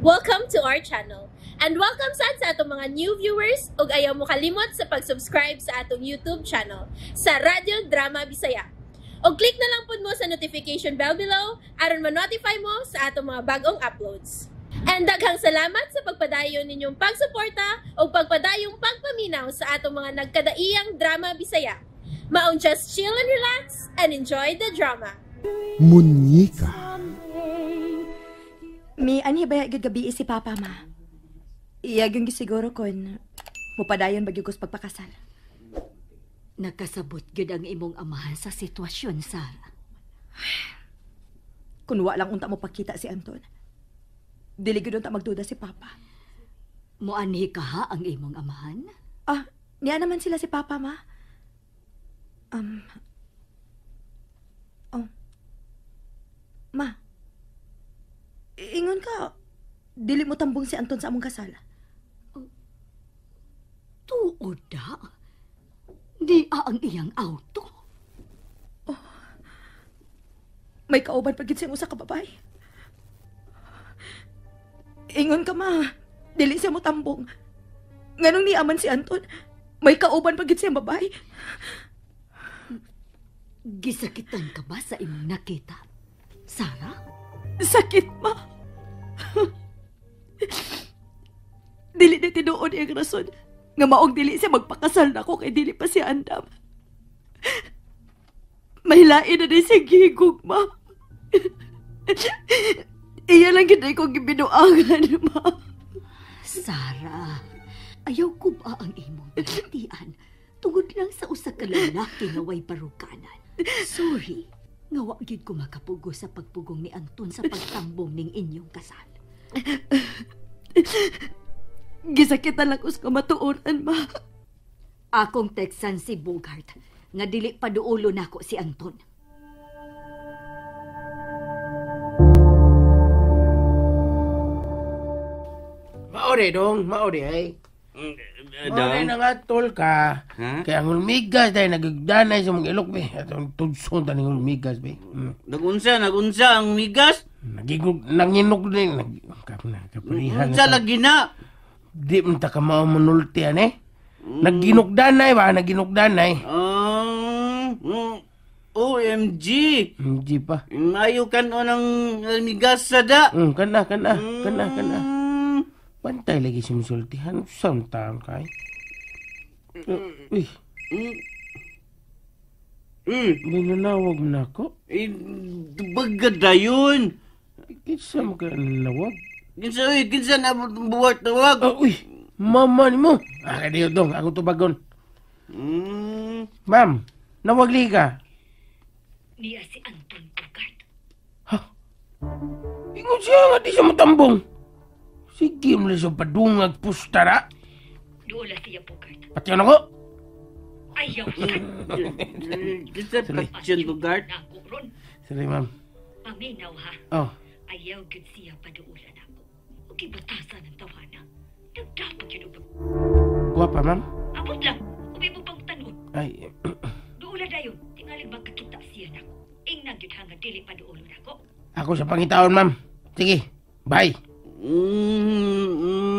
Welcome to our channel. And welcome sad sa atong mga new viewers ug ayaw mo kalimot sa pag-subscribe sa atong YouTube channel sa Radyo Drama Bisaya. Og click na lang pud mo sa notification bell below aron ma-notify mo sa atong mga bagong uploads. And daghang salamat sa pagpadayon ninyong pagsuporta ug pagpadayong pagpaminaw sa atong mga nagkadaiyang drama Bisaya. Maong just chill and relax and enjoy the drama. Munyeka. Mi, anhi ba gyud gabi si Papa, ma? Iya gyud gisiguro kon mupadayon ba gyud kos pagpakasal. Nakasabot gyud ang imong amahan sa sitwasyon, Sara. Kun wa lang unta mo pakita si Anton, dili gyud unta magduda si Papa. Moanhi ka ha ang imong amahan? Ah, niya naman sila si Papa, ma. Oh. Ma. Ingon ka, dili mo tambong si Anton sa among kasal. Tuod da. Di ang iyang auto. Oh. May kauban pa gid siyang usa ka babae. Ingon ka, ma, dili siya mo tambong. Nganong niaman si Anton, may kauban pa gid siyang babae. Gisakitan ka ba sa imong nakita, Sara? Sakit, ma. Dili na tinuod iyang rason nga maong dili siya magpakasal na ako kay dili pa siya andam. Mahilain na din siya gihigog, ma. Iya lang gid ko gibinuangan, ma. Sara, ayaw ko ba ang imong balatian tungod lang sa usa ka lalaki nga way baruganan? Sorry, nga wa gyud ko makapugo sa pagpugong ni Anton sa pagtambong ning inyong kasal. Gisakitan lang us kamatuoran, ma. Akong teksan si Bogart nga dili pa duolo nako si Anton. Maori dong, maori ay. Maori na nga tol ka. Ha? Kaya ang hulmigas dahil nagigdanay sa mong ilok be. Atong tudson taning hulmigas be. Nagunsa, nagunsa ang migas? Nanginok din. Kaparihan. Unsa lagi na? Di man ta ka mao manulti ane. Nagginukdanay ba? Nagginukdanay. OMG. MG pa. Mayo kan o ng migas sa da. Kana. Pantay lagi sumusultihan. Saan taong kay? Uy. May nanawag na ako. Eh, bagada yun. Kinsa mo kaya nanawag? Kinsa, uy, kinsa na buwat tawag? Oh, uy, mama ni mo. Ah, kaya dong, ako tubagon. Ma'am, nawag liga. Niya si Anton Bogart. Ha? Ingon siya nga di siya matambong. Sige mo lang sa padungag pustara. Duola siya, Bogart. Patyan ako. Ayaw. Kinsa patyan, Bogart? Sorry, ma'am. Paminaw, ha? Oh. Ayaw gud siya paduola na ako. Okay, batasan ang tawana. Nagdapag yun ang Guwapa, ma'am? Abot lang. Ubi mo pang tanon. Ay. Duola dayon. Tingalig magkakita siya na ako. Ingnan yun hanggang dili paduolo na ako. Ako sa pangitaon, ma'am. Sige, bye.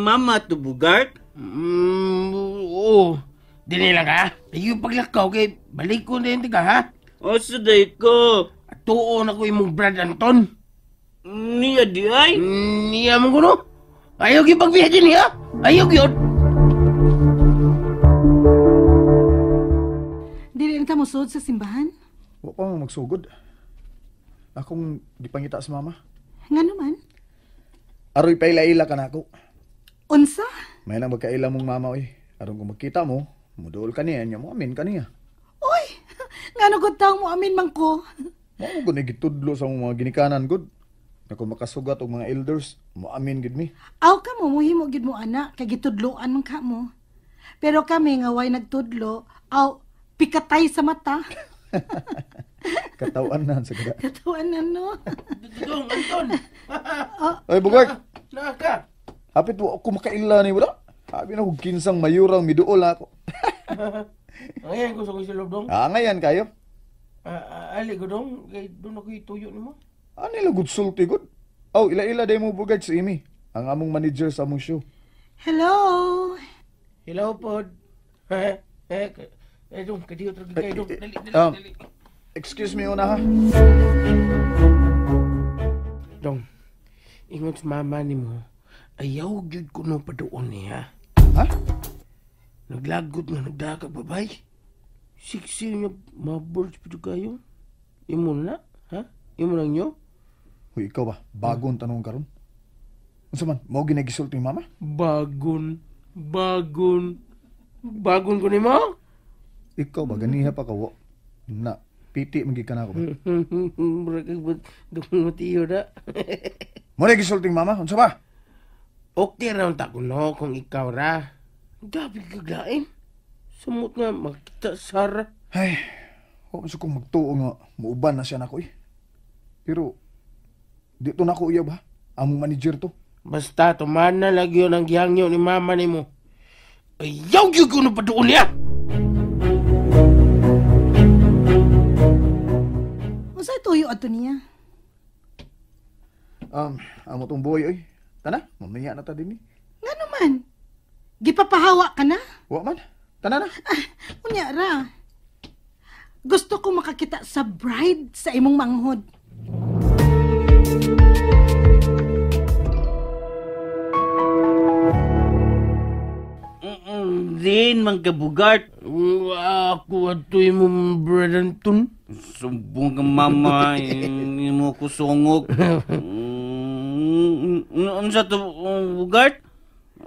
Mama to, Bogart? Oo. Dili lang ka, ha? Ayaw paglakaw kay balik ko na yun, tiga, ha? O, suday ko. Atuon ako imong Brad Anton. Niya di ay? Niya mo kuno. Ayaw gyud pagbiya din niya. Ayaw gyud. Dili na ta mosud sa simbahan? Wa pa man magsugod. Akong gipangita sa mama. Ngano man? Aroy paila-ila ka nako. Unsa? May nang magkaila mong mama oy. Aron kung magkita mo, muduol ka niya, nya mo amin ka niya. Oy, ngano gud taong mo amin man ko? Mao mo gud gitudlo sa mga ginikanan gud. Na kung makasugat og mga elders, mo amin gid mi. Aw ka mo muhimo gid mo ana kay gitudloan man ka mo. Pero kami nga way nagtudlo, aw pikatay sa mata. Katawan na sa kada. Katawan na no. Dong Anton. Oy Bugart. Naa ka. Hapit wa ako makaila ni wala. Habi na kog kinsang mayurang miduol ako. Ngayon ko sa ko silob dong. Ah, ngayon kayo. Ali ko dong, kay doon ako ituyo nimo. Ano ila good sulti good? Aw, ila-ila day mo Bugart sa imi. Ang among manager sa among show. Hello. Hello pod. Eh, dong, kadiyo talaga kayo, dong. Dali, dali, dali. Excuse me una ha. Dong, ingon sa mama nimo, ayaw gyud ko no paduon niya. Ha? Naglagot nga nagdaka babay. Siksi niya, mabults pa kayo. Imo na, ha? Imo lang nyo? Huy, ikaw ba? Bagong tanong karon. Unsa man, mao ginagisulti ni mama? Bagon, bagon, bagon ko nimo? Ikaw ba ganiha pa ka wa? Na, piti man gid ka na ako ba? Mura kag dong matiyo na. Mo na gisulti ni mama, unsa ba? Okay ra unta ko no kung ikaw ra. Gabi kaglain. Sumot nga makita Sara. Ay, wa man kong magtuo nga muuban na siya nako eh. Pero dito na ako uyab ha. Among manager to. Basta tuman na lagi yun ang gihangyo ni mama nimo. Ayaw gyud ko no paduon niya. Unsay tuyo adto niya? Amo tong boy oy. Tana, mamaya na ta dinhi. Ngano man? Gipapahawa ka na? Wa man. Tana na. Unya ra. Gusto ko makakita sa bride sa imong manghod. Din, man ka, Bugart. Ako ato'y mong Brad Anton. Sumbong ka, mama. Mo ko sungog. Unsa to, Bugart?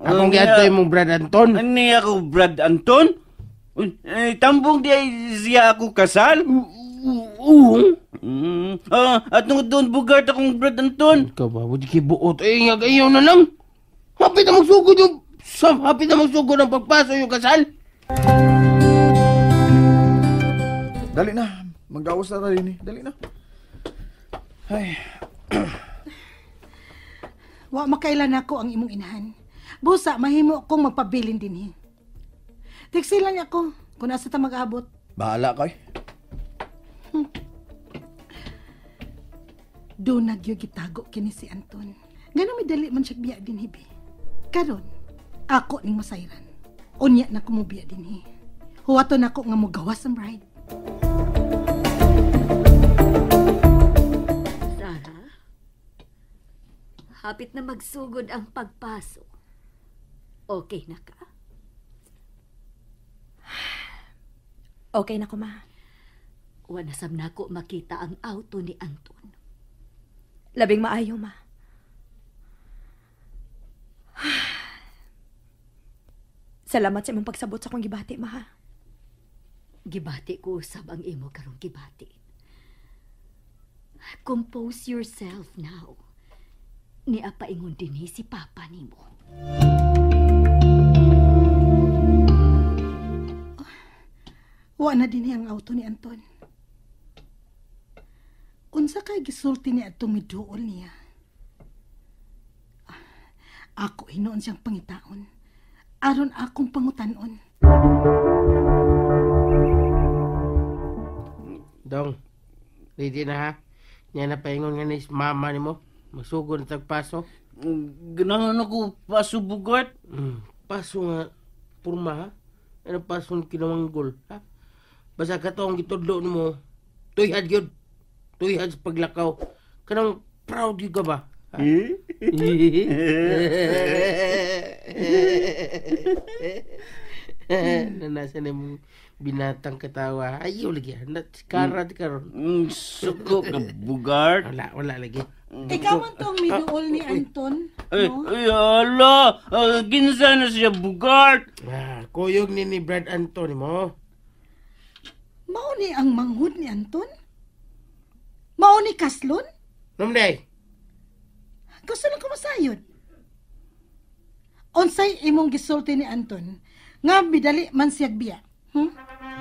Akong giadtoy mong Brad Anton. Ani ako, Brad Anton? Tambong di ay siya ako kasal? Oo. At nung doon, Bugart, akong Brad Anton. Ikaw ba? Wadi kay buot. Eh, ayaw na lang. Hapit na magsugod yung... Hapit na magsugod ang pagpaso yung kasal. Dali na. Magawas na tayo ni. Dali na. Ay. Wa makailan ako ang imong inahan. Busa, mahimo kong magpabilin dinhi. Teksilan niya ko kung asa ta mag-abot. Bahala ka eh. Doon nagyo gitago kini si Anton. Ngano may dali man siya biya dinhi bi. Karon, ako ning masayran. Unya na ko mo biya dinhi. Huwaton ako nga mogawas ang bride. Sara, hapit na magsugod ang pagpaso. Okay na ka? Okay na ko, ma. Wa na sab nako makita ang auto ni Anton. Labing maayo, ma. Salamat sa imong pagsabot sa akong gibati, ma. Gibati ko usab ang imo karong gibati. Compose yourself now. Nia paingon dinhi si Papa nimo. Wa na dinhi ang auto ni Anton. Unsa kay gisulti ni atong miduol niya? Ako hinuon siyang pangitaon. Aron akong pangutanon. Dong, ready na ha? Niya na paingon nga ni mama nimo. Magsugod na tagpaso. Ganahan ako paso, Bugart. Paso nga, purma ha? Ano paso ng kinawanggol, ha? Basta ka to ang gitudlo nimo, tuyad yun. Tuyad sa paglakaw. Kanang proud yun ka ba? Ha? Nanasa na mong binatang katawa. Ayaw lagi. Karat karon. Suko ka, Bugart. Wala lagi. Ikaw man tong miduol ni Anton. Ay, No? ay, ala! Ginsa na siya, Bugart! Kuyog ni Brad Anton mo. Mao ni ang manghud ni Anton? Mao ni Kaslon? Namday! Gusto lang ko masayod. Unsay imong gisulti ni Anton nga bidali man siyag biya?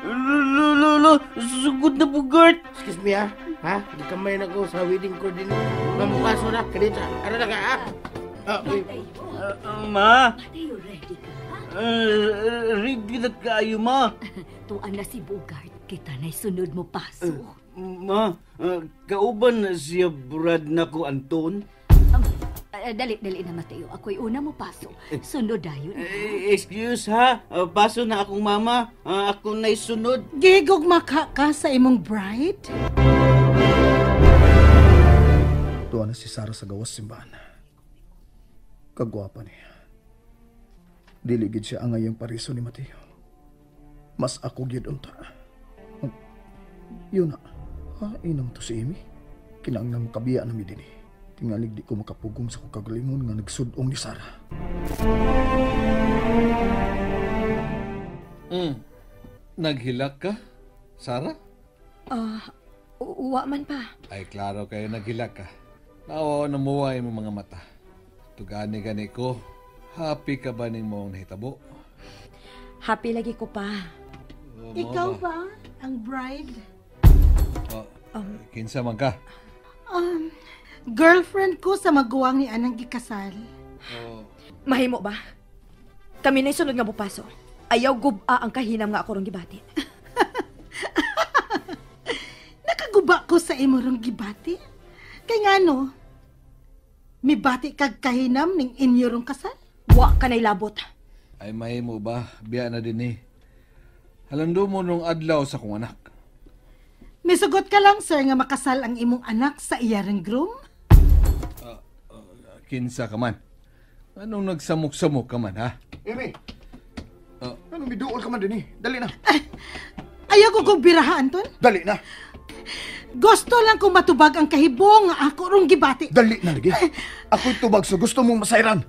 Lolo, sugod na, Bugart! Excuse me, ha? Ha? Gikamay na ko sa wedding ko din. Mamukaso na, kanita. Ano na ka, ha? Uy. Ma? Mateo, ready ka, ha? Ready na kayo, ma. Tuan na si Bugart. Kita na'y sunod mo paso. Ma, kauban na siya Brad na ko, Anton? Dali, dali na, Mateo. Ako'y una mo paso. Sunod dayon. Eh, excuse ha, paso na akong mama. Ako na'y sunod. Gigugma ka sa imong bride? Tuwa na si Sarah sa gawas simbahan. Kagwapa niya. Dili gid siya ang ngayong pariso ni Mateo. Mas ako gid unta. Yun na. Ha, inam to si Amy. Kinahanglan makabiya na mi dinhi. Tingalig di ko makapugong sa kong kagalingon nga nagsudong ni Sarah. Naghilak ka, Sarah? Uwa man pa. Ay, klaro kayo naghilak ka. Nawa na muwa imong mga mata. Tugani-gani ko, happy ka ba ning mong nahitabo? Happy lagi ko pa. O, mao Ikaw ba ang bride? Oh, kinsa man ka? Girlfriend ko sa maguwang ni Anang gikasal. Oh, Mahimo ba? Kami na'y sunod nga bupaso. Ayaw guba ang kahinam nga ako rong gibati. Nakaguba ko sa imo rong gibati. Kay ngano, mibati kag kahinam ning inyo rong kasal? Wa ka na'y labot. Ay mahimo ba? Biya na din eh. Halando mo nung adlaw sa kong anak. Misugot ka lang, sir, nga makasal ang imong anak sa iyarang groom? Kinsa ka man. Anong nagsamok-samok ka man, ha? Amy! Anong miduol ka man din eh? Dali na. Ayaw ko kong biraha, Anton. Dali na. Gusto lang kong matubag ang kahibong nga ako rong gibati. Dali na lagi. Ako'y tubag sa gusto mong masayran.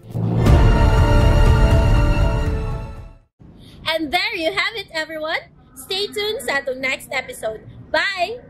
And there you have it, everyone. Stay tuned sa atong next episode. Bye!